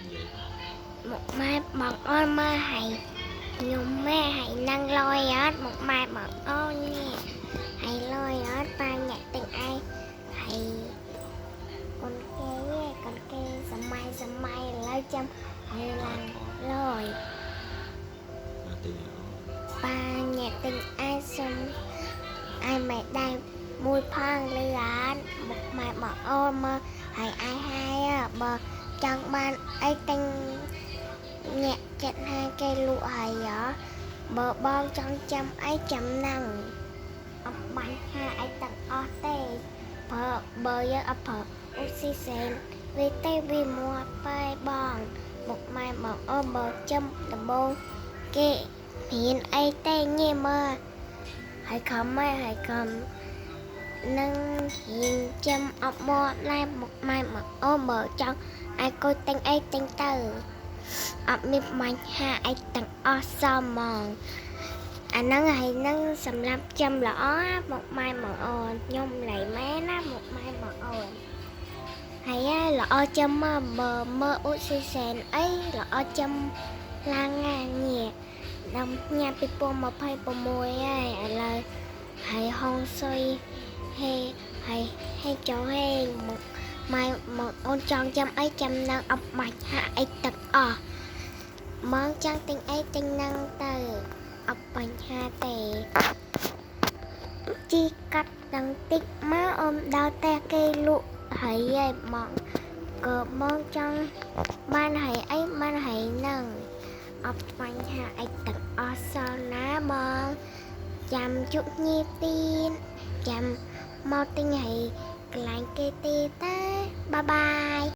និយាយ មកម៉ែបងអូនមើលហើយខ្ញុំម៉ែហើយនឹងលយអត់មកម៉ែបងអូននេះហើយលយអត់ប៉ាញាក់ទាំងឯងហើយកូនគេកូនគេសម័យសម័យឥឡូវចាំហើយឡើងលយ មកទិញអូ ប៉ាញាក់ទាំងឯងសុំឯងមិនដែរមួយផងលឺអត់មកម៉ែបងអូនមើលហើយឯងហើយបើចង់បានអីទិញ ញាក់ចិត្តថាគេលក់ហើយហ៎បើបងចង់ចាំអីចាំហ្នឹងអត់បាញ់ហាអីទាំងអស់ទេបើបើយើងអត់ប្រើអូស៊ីសែនវាទេវាមាត់បែបងមកម៉ែមកអូនបើចាំដំបងគេមានអីទេញ៉េមើលហើយខំហើយខំនឹងហ៊ានចាំអត់មកឡែមកម៉ែមកអូនបើចង់ឲ្យកូនទិញអីទិញទៅ អត់មានបញ្ហាអីទាំងអស់សមហ្មងអាហ្នឹងហើយហ្នឹងសម្រាប់ចាំល្អមកម៉ែមកអូនខ្ញុំឡៃម៉ែណាមកម៉ែមកអូនហើយល្អចាំមកបើមើលអូស៊ីសែនអីល្អចាំឡើងងាញដល់ញ៉ាំ2026ហើយឥឡូវហើយហងសុយហេហើយហេចូលហេមកម៉ែមកអូនចង់ចាំអីចាំនឹងអត់បាច់ហាអីទាំងអស់ មកចង់ទិញអីទិញនឹងទៅអត់បញ្ហាទេជីកាត់ទាំងតិចមកអមដល់តែគេលក់ហើយឯងមកក៏មកចង់បានហើយអីបានហើយនឹងអត់បញ្ហាអីទាំងអស់សោះណាបងចាំជក់ញីទៀតចាំមកទិញហើយកន្លែងគេទេតាបាយបាយ។